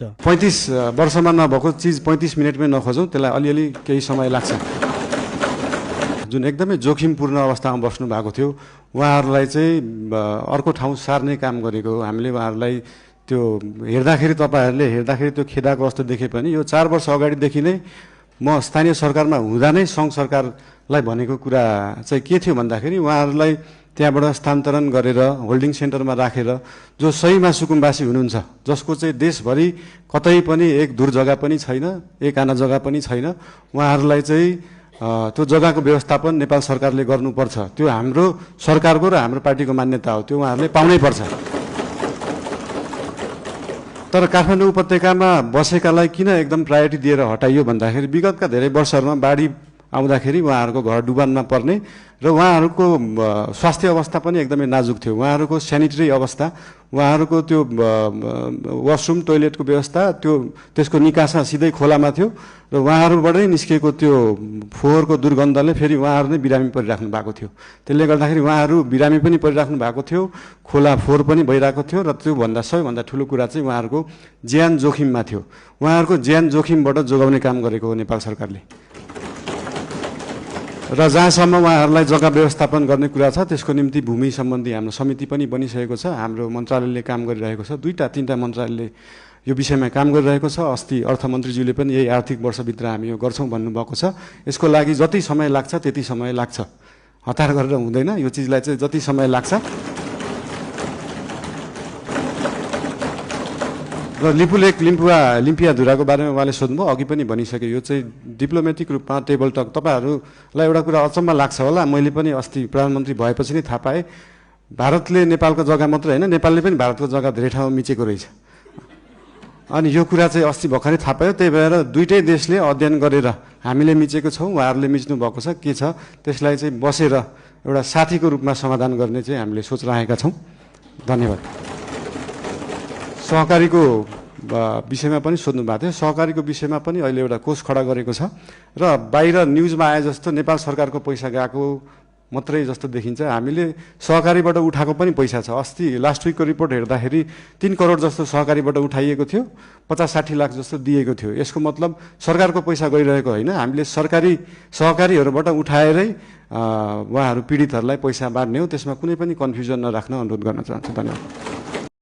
35 वर्षमा नभएको चिज 35 मिनटमै नखोजौँ, त्यसलाई अलिअलि केही समय लाग्छ। जुन एकदमै जोखिमपूर्ण अवस्थामा बस्नु भएको थियो उहाँहरूलाई चाहिँ अर्को ठाउँ सार्ने काम गरेको हो। हामीले उहाँहरूलाई त्यो हेर्दाखेरि तपाईँहरूले हेर्दाखेरि त्यो खेदाको अवस्था देखे पनि यो 4 वर्ष अगाडिदेखि नै म स्थानीय सरकारमा हुँदा नै सङ्घ सरकारलाई भनेको कुरा चाहिँ के थियो भन्दाखेरि उहाँहरूलाई त्यहाँबाट स्थानान्तरण गरेर होल्डिङ सेन्टरमा राखेर जो सहीमा सुकुम्बासी हुनुहुन्छ, जसको चाहिँ देशभरि कतै पनि एक दूर जग्गा पनि छैन, एक आना जग्गा पनि छैन, उहाँहरूलाई चाहिँ त्यो जग्गाको व्यवस्थापन नेपाल सरकारले गर्नुपर्छ। त्यो हाम्रो सरकारको र हाम्रो पार्टीको मान्यता हो, त्यो उहाँहरूले पाउनै पर्छ। तर काठमाडौँ उपत्यकामा बसेकालाई किन एकदम प्रायोरिटी दिएर हटाइयो भन्दाखेरि विगतका धेरै वर्षहरूमा बाढी आउँदाखेरि उहाँहरूको घर डुबानमा पर्ने र उहाँहरूको स्वास्थ्य अवस्था पनि एकदमै नाजुक थियो। उहाँहरूको स्यानिटरी अवस्था, उहाँहरूको त्यो वासरुम टोइलेटको व्यवस्था त्यसको निकासा सिधै खोलामा थियो र उहाँहरूबाटै निस्केको त्यो फोहोरको दुर्गन्धले फेरि उहाँहरू नै बिरामी परिराख्नु भएको थियो। त्यसले गर्दाखेरि उहाँहरू बिरामी पनि परिराख्नु भएको थियो, खोला फोहोर पनि भइरहेको थियो र त्योभन्दा सबैभन्दा ठुलो कुरा चाहिँ उहाँहरूको ज्यान जोखिममा थियो। उहाँहरूको ज्यान जोखिमबाट जोगाउने काम गरेको हो नेपाल सरकारले। र जहाँसम्म उहाँहरूलाई जग्गा व्यवस्थापन गर्ने कुरा छ त्यसको निम्ति भूमि सम्बन्धी हाम्रो समिति पनि बनिसकेको छ। हाम्रो मन्त्रालयले काम गरिरहेको छ, 2-3 मन्त्रालयले यो विषयमा काम गरिरहेको छ। अस्ति अर्थमन्त्रीज्यूले पनि यही आर्थिक वर्षभित्र हामी यो गर्छौँ भन्नुभएको छ। यसको लागि जति समय लाग्छ त्यति समय लाग्छ, हतार गरेर हुँदैन। यो चिजलाई चाहिँ जति समय लाग्छ र लिपुलेक लिम्पियाधुराको बारेमा उहाँले सोध्नुभयो, अघि पनि भनिसके। यो चाहिँ डिप्लोमेटिक रूपमा टेबल टक। तपाईँहरूलाई एउटा कुरा अचम्म लाग्छ होला, मैले पनि अस्ति प्रधानमन्त्री भएपछि नै थाहा पाएँ भारतले नेपालको जग्गा मात्रै होइन, नेपालले पनि भारतको जग्गा धेरै ठाउँमा मिचेको रहेछ। अनि यो कुरा चाहिँ अस्ति भर्खरै थाहा पायो। त्यही भएर दुईटै देशले अध्ययन गरेर हामीले मिचेको छौँ, उहाँहरूले मिच्नु भएको छ, के छ त्यसलाई चाहिँ बसेर एउटा साथीको रूपमा समाधान गर्ने चाहिँ हामीले सोच राखेका छौँ। धन्यवाद। सहकारीको विषयमा पनि सोध्नु भएको थियो। सहकारीको विषयमा पनि अहिले एउटा कोष खडा गरेको छ र बाहिर न्युजमा आए जस्तो नेपाल सरकारको पैसा गएको मात्रै जस्तो देखिन्छ। हामीले सहकारीबाट उठाएको पनि पैसा छ। अस्ति लास्ट विकको रिपोर्ट हेर्दाखेरि 3 करोड जस्तो सहकारीबाट उठाइएको थियो, 50-60 लाख जस्तो दिएको थियो। यसको मतलब सरकारको पैसा गइरहेको होइन, हामीले सहकारीहरूबाट उठाएरै उहाँहरू पीडितहरूलाई पैसा बाँड्ने हो। त्यसमा कुनै पनि कन्फ्युजन नराख्न अनुरोध गर्न चाहन्छु। धन्यवाद।